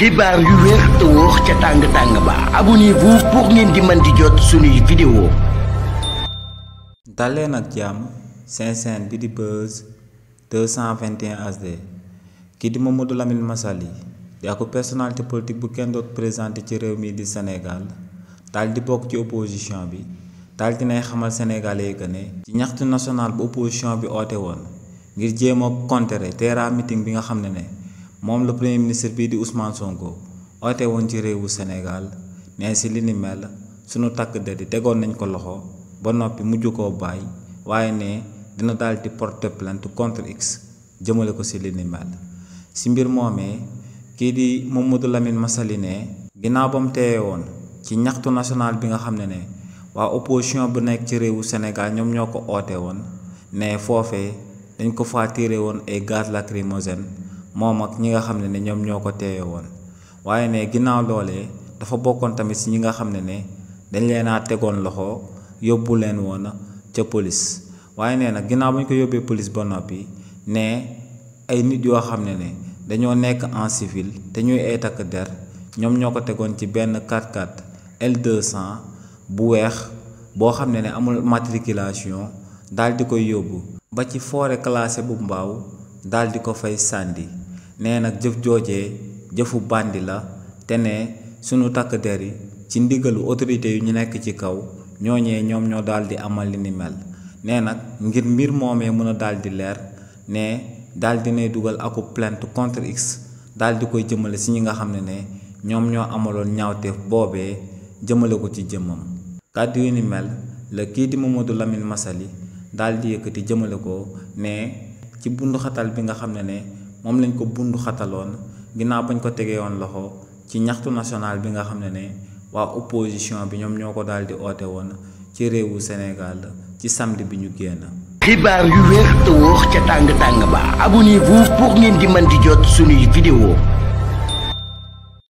xibaar yu wér te wóor ca tàng ba abonnez-vous pour ngeen di mën di jot suñuy vidéo. daleen ak jàmm seen chaîne bi di Buzz 221 HD kii di Mamadou Lamine Massaly di ak personnalité politique bu kenn doot présenté ci réew mi di Sénégal daal di bokk ci opposition bi daal dinay xamal sénégalais que ne ci ñaxtu national bu opposition bi oote woon ngir jéem a contrer terrain meeting bi nga xam ne moom le premier ministre bii di Ousmane Sonko oote woon ci réewu Sénégal ne si li ni mel sunu takk der yi tegoon nañ ko loxo ba noppi mujj koo bàyyi waaye ne dina daal di porter plainte contre X jëmale ko si li ni mel si mbir moomee kii di Mamadou Lamine Massaly ne ginnaaw ba mu teewee woon ci ñaxtu national bi nga xam ne waa opposition bu nekk ci réewu Sénégal ñoom ñoo ko oote woon ne foofee dañ ko fa tiré woon ay gaz lacrymogène moom ak ñi nga xam ne ñoom ñoo ko teewe woon waaye ne ginnaaw loolee dafa bokkoon tamit si ñi nga xam ne dañ leen a tegoon loxo yóbbu leen woon ca police waaye nee nag ginnaaw ba ñu ko yóbbee police ba noppi ne ay nit yoo xam ne dañoo nekk en civil te ñuy ay takk der ñoom ñoo ko tegoon ci benn 4x4 L200 bu weex boo xam ne amul matriculation daal di koy yóbbu ba ci forêt classée bu mbaaw daal di ko fay sàndi nee nag jëf joojee jëfu bandi la te ne sunu takk der yi ci ndigalu autorité yu ñu nekk ci kaw ñooñee ñoom ñoo daal di amal li ni mel nee nag ngir mbir moomee mën a daal di leer ne daal dinay dugal aku plainte contre X daal di koy jëmale si ñi nga xam ne ñoom ñoo amaloon ñaawteef boobee jëmale ko ci jëmmam kàddu yu ni mel la kii di Mamadou Lamine Massaly daal di yëkkati jëmale ko ne ci bundu xatal bi nga xam ne moom lañ ko bundu xataloon ginnaaw bañ ko tegee woon loxo ci ñaxtu national bi nga xam ne waa opposition bi ñoom ñoo ko daal di oote woon ci réewu Sénégal ci samedi bi ñu génn. xibaar yu wér te wóor ca tàng ba abonnez-vous pour ngeen di mën di jot suñuy vidéo.